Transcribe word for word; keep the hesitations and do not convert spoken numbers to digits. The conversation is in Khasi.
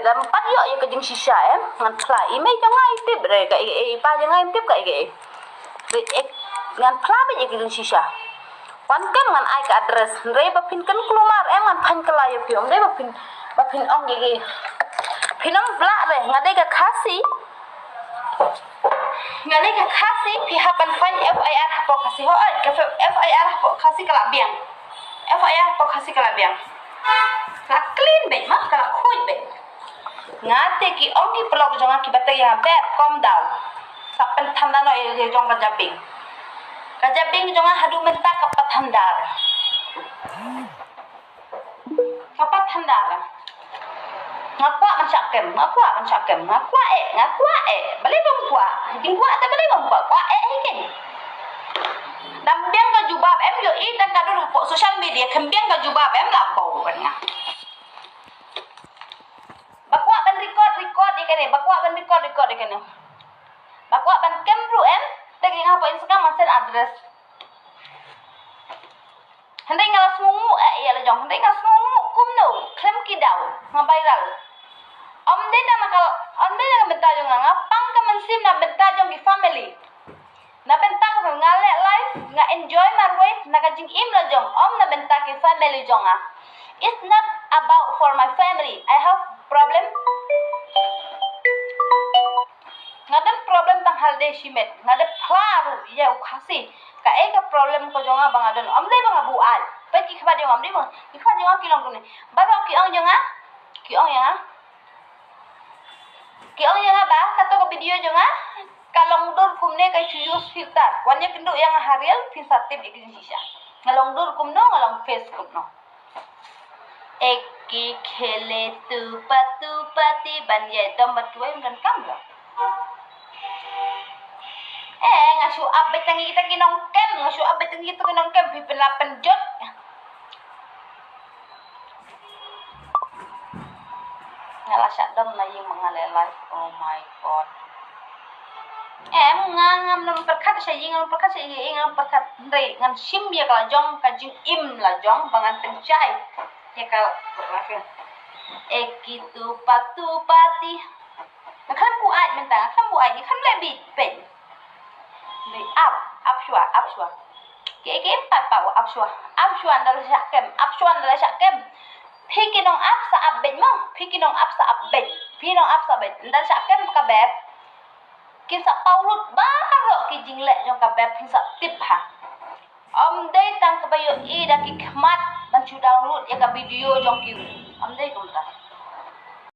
Dang pat ïoh ïa ka jingshisha em, ngan phla i mei jong nga i tip re ka i, i pa jong nga i tip ka i, ka i. Re ek, ngan phla beit ïa ka jingshisha. Wan kem ngan ai ka address, re ba phin kren kulmar em ngan phan kylla ïa phi, em re ba phin, ba phin ong ïa ki. Phin ong blah re, nga dei ka Khasi. Nga dei ka Khasi, phi hap ban phan F I R hapoh Khasi. Hooid, ka F I R hapoh Khasi ka la biang. F I R hapoh Khasi ka la biang. La clean beit ma, ka la khuid beit. Nga te ki ong ki paralok jong nga ki batai ïa nga, beb, calm down. Sa pynthanda noh ïa jong ka jabieng. Ka jabieng jong nga haduh mynta ka pathanda. Ka pathanda. Nga kwah ban shah kem, nga kwah ban shah kem, nga kwah eh, nga kwah eh. Balei bym kwah? Jingkwah te balei bym kwah? Kwah eh hi ken. Dang biang ka jubab em, ïohi tang ka dur hapoh social media, khlem biang ka jubab em la bau ban nga. Ba kwah ban record, record ïa kane, ba kwah ban record, record ïa kane. Ba kwah ban kem ruh em, tag ïa nga hapoh Instagram, ngan send address. Hynrei nga la sngewnguh eh ïa la jong, hynrei nga sngewnguh kumno, khlem ki daw, nga viral. Ym dei na ka, ym dei na ka bynta jong nga, nga pang ka mynsiem na bynta jong ki family. Na bynta ka nga leh live, nga enjoy marwei na ka jingim la jong, ym na bynta ki family jong nga. It's not about for my family. I have problem. Nga don problem tang ha lade shimet. Nga dep phla ruh ïa u Khasi. Kaei ka problem ka jong nga ba nga don. Ym dei ba nga buaid. Peit ki khmat jong nga, ym dei ba ki khmat jong nga ki long kumne. Baroh ki ong jong nga. Ki ong jong nga. Ki ong ïa nga ba kato ka video jong nga ka long dur kumne, ka shu use filter. Wan ïakynduh ïa nga ha reel phin sa tip ïa ka jingshisha. Nga long dur kumno, nga long face kumno. Ek hi khele tupa tupa ti ban ïa dom bad kiwei ym donkam lo. Eh, nga shu ap beit tang ïa kita ki nongkem, nga shu ap beit tang ïa kita ki nongkem, phi pynlap pynjot. Nga la shah dom na ïing ma nga leh live. Oh my God. Em, nga ngam nym pyrkhat sha ïing, ngam pyrkhat sha ïing, ngam pyrkhat, hynrei ngan shim ïa ka la jong, ka jingim la jong ba ngan pynshai ïa ka. Ek hi tupa tupa ti. Nga khlem buaid mynta, nga khlem buaid, nga khlem leh bit pyn. Ap, ap shuwa, ap shuwa. Ki, ki, pat, pat, ap shuwa. Ap shuwa, ynda la shah kem. Ap shuwa, ynda la shah kem. Phi ki nongap sa ap beit mo. Phi ki nongap sa ap beit. Phi nongap sa ap beit. Ynda la shah kem ka beb. Kin sa paw lut baroh ki jingleh jong ka beb, kin sa tip ha. Ym dei tang kaba ïohi da ki khmat ban shu download ïa ka video jong ki. Ym dei kumta.